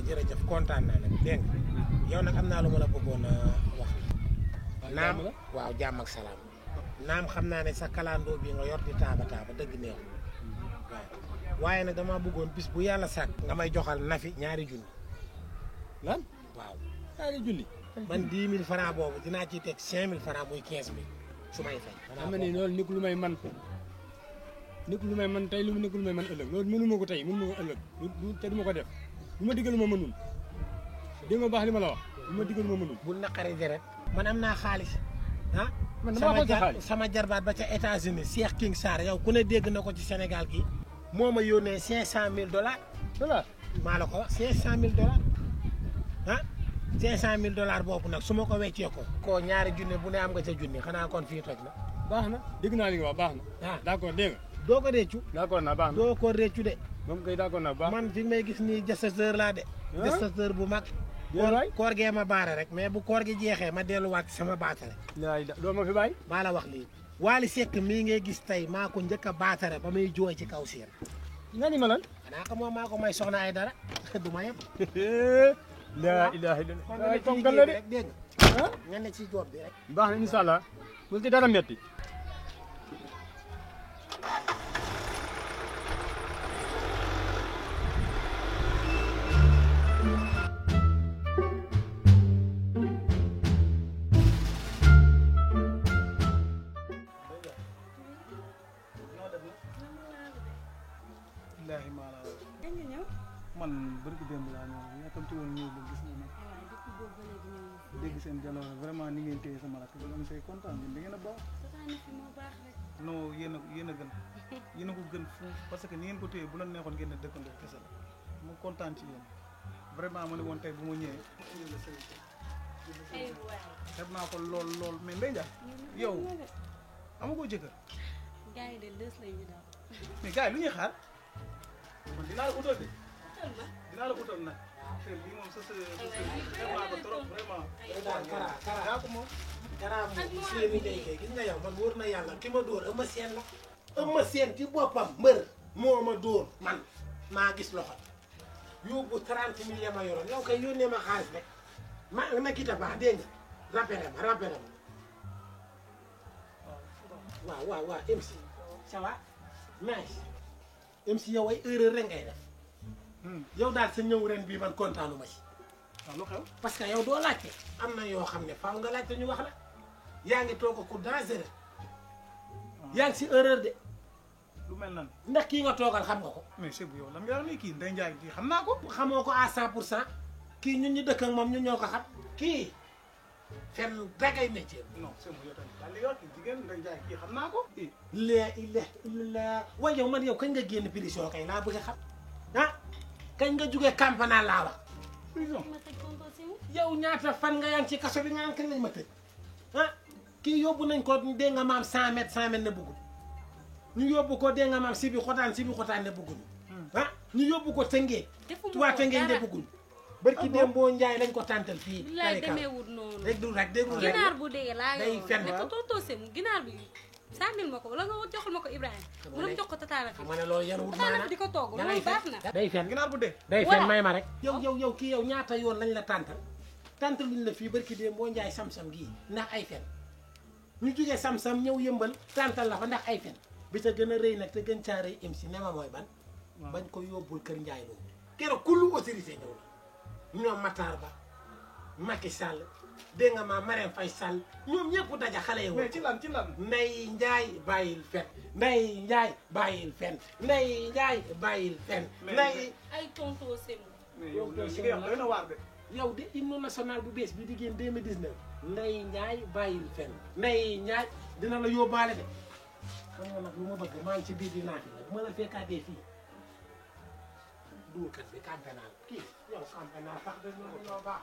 jërëjëf kontaan naa nag dégg nga yow nag am naa lu ma la bëggoon a wax. naam waaw jàmm ak salaam. naam xam naa ne sa kalandoo bi nga yor di taaba dëgg neex waaye nag dama bëggoon bis bu yàlla sàkk nga may joxal Nafi ñaari junni. lan waaw ñaari junni. man 10 000 francs boobu dinaa ciy teg 5 000 francs muy 15 000 su may fay. xam nga ni loolu nekk lu may man nekk lu may man tey lu nekk lu may man ëllëg loolu mënu ma ko tey mënu ma ko ëllëg te du ma ko def lu ma digal ma mënul dégg nga baax li ma la wax lu ma digal ma mënul. bu naqari deret man am naa xaalis ah. man damaa xool sa xaalis sama jarbaat ba ca États-Unis Cheikh King Sarr yow ku ne dégg na ko ci Sénégal gi moo ma yónnee $500,000. dollar maa la ko wax $500,000 ah $500,000 boobu nag su ma ko weccee ko ñaari junne bu ne am nga ca junni xanaa kon fii toj na. baax na dégg naa li nga wax baax na. ah d'accord dégg nga. doo ko réccu. d'accord naa baax na doo ko réccu de. moom kay d'accord naa baax. man fi may gis nii gestateur laa de. gestateur bu mag. koor gee ma baare rek mais bu koor gi jeexee ma delluwaat sama baatare. doo ma fi bàyyi. maa la wax lii Wally Seck mii ngay gis tey maa ko njëkk a baatare ba muy jooy ci kaw seen. nga ni ma lan. xanaa ko moom maa ko may soxna ay dara du ma yem. laa ilaaha illallaah. kon nga ne rek dégg nga. nga ne ci job bi rek. baax na incha allah bu ci dara metti. man bërki démb laa ñëw yàkkamti woon ñëw ba gis nga nag dégg seen jaloore vraiment ni ngeen téye sama rakk bi am koy kontaan da ngeen a baax non yéen a gën yéen a ko gën fu parce que ni ngeen ko téye bu la neexoon ngeen ne dëkkandoo kese la mu kontaan ci yéen vraiment ma ne woon tey bu ma ñëwee xeb naa ko lool mais Ndeye Ndiaye yow amagoo jëkkër gars yi de lës lañu daw mais gars yi lu ñuy xaar man dinaa la utal de dinaa la utal nag te lii moom sa xeeb naa ko trop vraiment daa ko moom Kara moom seen i liggéey gis nga yow man wóor na yàlla ki ma dóor Eumeu Sène la Eumeu Sène ci boppam mbër moo ma dóor man maa gis loxo yóbbu 30 000 ya ma yoroon yow kay yónnee ma xaalis rek ma kita baax dégg nga rappelé ma waaw MC ça va nice MC yow ay erreur rek ngay def yow daal sa ñëw ren bii man kontaanu ma ci waaw lu xew parce que yow doo laajte am na yoo xam ne faaw nga laajte ñu wax la yaa ngi toog ku dangereux yaa ngi si erreur de lu mel nan ndax kii nga toogal xam nga ko mais c'est bu yow lan nga wax ni kii Ndeye Ndiaye kii xam naa ko xamoo ko à 100% kii ñun ñu dëkk ak moom ñun ñoo ko xam kii fenn dagay métier non c'est bu yow tamit daal li nga wax kii jigéen Ndeye Ndiaye kii xam naa ko la ilaha illallah waaye yow man yow kañ nga génn prison kay laa bëgg a xam ah kañ nga jógee campagnat laa wax prison yow ñaata fan nga yaa ngi ci kaso bi nga kañ lañ ma tëj ah kii yóbbu nañ ko dégg nga maam 100 mètres ne bëggul ñu yóbbu ko dégg nga maam si bi xotaan ne bëggul ah ñu yóbbu ko Tëngéej waa Tëngéej ne bëggul barki dem boo Njaay lañ ko tàntal fii bilaay demeewul noonu déglu rek ginaar bu dee laa day fen ne ko tontoo sem ginaar bi sànnil ma ko wala nga joxal ma ko Ibrahima mu dem jox ko tataana fi ma ne loolu yan wut tataana di ko togg loolu baax na day fen ginaar bu dee day fen may ma rek yow kii yow ñaata yoon lañ la tàntal luñ la fii barki dem boo Njaay sam-sam gii ndax ay fen ñu jógee sam-sam ñëw yëmbal tàntal la fa ndax ay fen bi ta gën a rëy nag te gën caa rëy MC ne ma mooy ban bañ ko yóbbul kër Njaay loolu keroog kullu autorité ñëw la ñoom Matar Ba Macky Sall dégg nga ma Marème Faye Sall ñoom ñëpp daja xale yi mais ci lan Ndeye Ndiaye bàyyil fen Ndeye Ndiaye bàyyil fen Ndeye Ndiaye bàyyil fen Ndeye ay tontoo sem yow li nga wax doy na waar de yow de hymne national bu bees bi di génn 2019 Ndeye Ndiaye bàyyil fen Ndeye Ndiaye dina la yóbbaale de xam nga nag lu ma bëgg maa ngi ci biir dinaa fi bu ma la fekkaatee fii duurkat bi campagnat kii yow campagnat sax dañoo baax